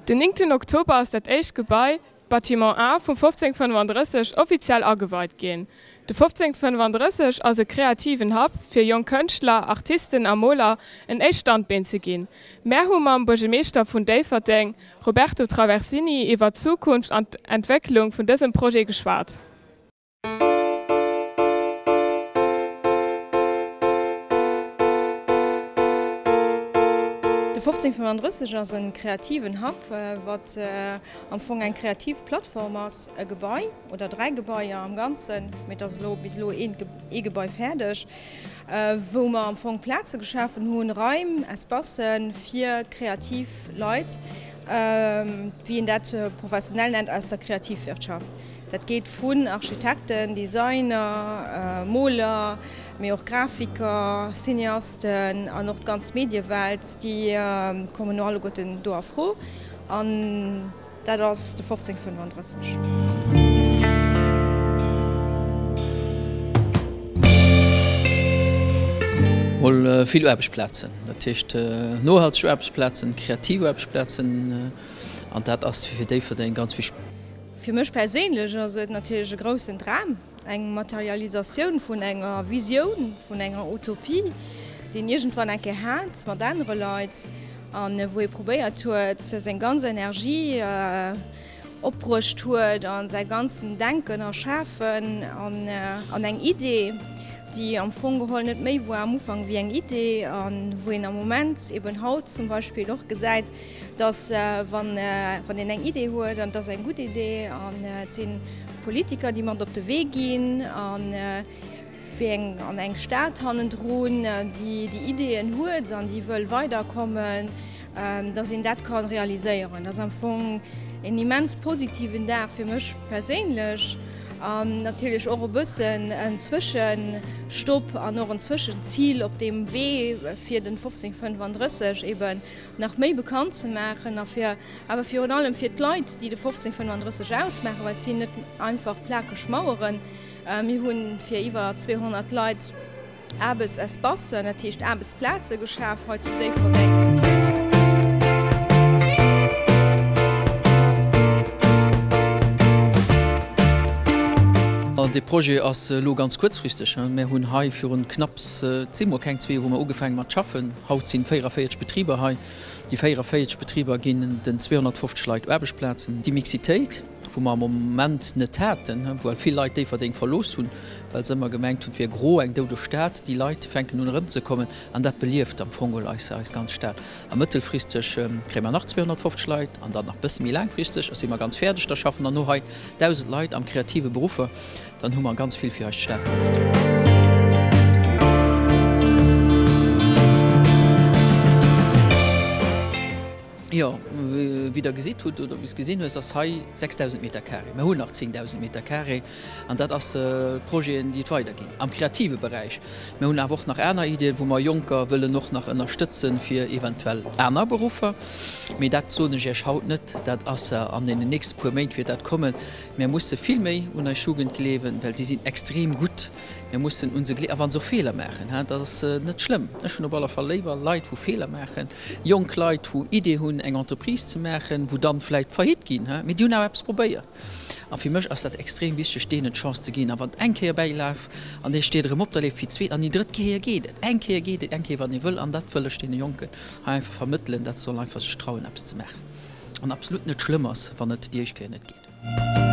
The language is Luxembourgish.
Den néngten Oktober ass dat éischt Gebai, d'Bâtiment A vum 1535, offiziell ageweit ginn. De 1535 ass e kreativen Hub fir jonk Kënschtler, Artisten a Moler en éischt Standbeen ze ginn. Mär hu mam Buergemeeschter vun Déifferdeng, Roberto Traversini, iwwer d'Zukunft an d'Entwécklung vun dësem Projet geschwat. De 1535 ass e kreativen Hub, wat am Fong eng kreativ Plattform ass, e Gebai oder 3 Gebaier am Ganzen, mee et ass elo bis elo ee Gebai fäerdeg, wou mer am Fong Plaze geschafen hunn, Raim, Espacen fir kreativ Leit, wéi een dat professionell nennt, aus der Kreativwirtschaft. Dat geet vun Architekten, Designer, Moler, mee och Grafiker, Cineasten an och d'ganz Mediewelt, déi kommen no alleguerten do a Fro. An dat ass de 1535. Mol vill Aarbechtsplazen, dat heescht nohalteg Aarbechtsplazen, kreativ Aarbechtsplazen, an dat ass fir Déifferdeng ganz wichteg. Fir mech perséinlech ass et natierlech e groussen Dram, eng Materialisatioun vun enger Visioun, vun enger Utopie, déi een iergendwann eng Kéier hat mat anere Leit an wou ee probéiert huet, seng ganz Energie opbruecht huet a säi ganzen Denken a Schafen an eng Idee, déi am Fong geholl net méi woar am Ufank wéi eng Idee a wou een am Moment eben haut zum Beispill och gesäit, dass wann een eng Idee huet, an et ass eng gutt Idee, an et si Politiker, déi mat op de Wee ginn, a fir eng an eng Stad hannendrun, déi déi Ideeën huet an déi wëll weiderkommen, dass een dat ka realiséieren. Dat ass am Fong en immens positiven Dag fir mech perséinlech an natierlech och e bëssen en Zwëschestopp an och en Zwëschenzil op deem Wee fir den 1535 eben nach méi bekannt ze maachen a fir awer virun allem fir d'Leit, déi de 1535 ausmaachen, well et sinn net einfach plakeg Maueren. Mir hu fir iwwer 200 Leit Aarbechtsespacen, dat heescht Aarbechtsplaze geschaf hei zu Déifferdeng. Dee Projet ass elo ganz kuerzfristeg. Mir hunn hei virun knapps, et si mol keng zwee Joer, wou mer ugefaange mat schaffen. Haut sinn 44 Betriber hei. Déi 44 Betriber ginn den 250 Leit Aarbechtsplazen. Déi Mixitéit, wou mer am Moment net haten, well vill Leit Déifferdeng verlooss hunn, well se ëmmer gemengt hunn, et wier gro, eng doudeg Stad, déi Leit fänken un erëmzekommen an dat belieft am Fong geholl eis eis ganz Stad. A mëttelfristeg kréie mer nach 250 Leit an dann nach bësse méi laangfristeg, da si mer ganz fäerdeg, da schaffen dann no hei 1.000 Leit am kreative Beruffer. Dann hu mer ganz vill fir eis Stad gemaach. Jo, wéi Der gesitt hutt oder wéi s gesinn hues, ass hei 6.000 Meter carré. Mer hunn nach 10.000 Meter carré an dat ass Projeten, déi et weiderginn am kreative Beräich. Mer hunn awer och nach aner Iddien, wou mer Jonker wëllen och nach ënnerstëtzen, fir eventuell aner Beruffer. Mee dat soen ech Iech haut net. Dat ass an deenen nächste puer Méint wäert dat kommen. Mir musse vill méi un eis Jugend gleewen, well si sinn extrem gutt. Mir mussen un se gleewen, a wa se och Feeler maachen, dat ass net schlëmm. Ech hunn op alle Fall léiwer Leit, wou Feeler maachen, jonk Leit, wou Idee hunn, eng Entreprise ze maachen, wou dann vläicht faillite ginn, mee déi hunn awer eppes probéiert. A fir mech ass dat extrem wichteg, deenen d'Chance ze ginn. A wann et eng Kéier bäilaf an dee steet erëm op, da leeft fir d'zweet an déi drëtt Kéier geet et. Eng Kéier geet et, eng Kéier, wann ee wëll. An dat wëll ech deene Jonken hei einfach vermëttelen, datt se sollen einfach sech trauen, eppes ze maachen. An absolut net schlëmm ass, wann et déi éischt Kéier net geet.